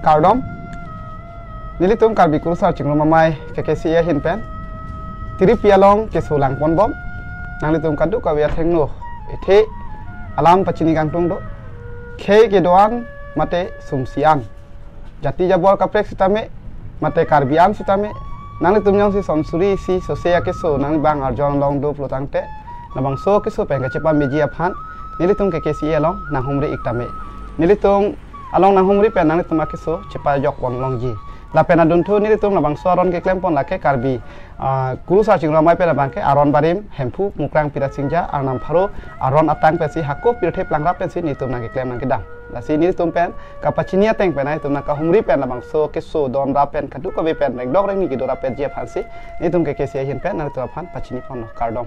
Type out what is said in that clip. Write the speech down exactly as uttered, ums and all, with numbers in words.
Kardom. Nelitum Karbi Kurusar Chingrum Amei K K C A ahin pen Tiripi along keso langponbom. Nanglitum kadokave athengno ethe alam pachini kangtung do. Khei kedo-an mate sumsi an, jati jabor kaprek sitame, mate Karbi an sitame, nanglitum jongsi sonsuri isi sose akeso nangli bang arjon long do pulo tangte, labangso akeso pen kachepameji aphan nelitum K K C A along nanghumri ik tame. Nelitum along nanghumri pen nanglitum akeso chepajokpon longji. Lapen adunthu nelitum labangso aron keklempon lake Karbi, ah, Kurusar Chingrum Amei pen abangke aron barim Hemphu Mukrang Pirat Singja arnam pharo aron atang pensi hako pirthe plangrap pensi nelitum nangkeklem nangkedam. Lasi nelitum pen kapachini ateng pen nelitum nangkahumri pen labangso keso don rap pen kadokave pen rengdok rengni kedo rap penji aphansi nelitum K K C A ahin pen nanglitum aphan pachiniponlo. Kardom.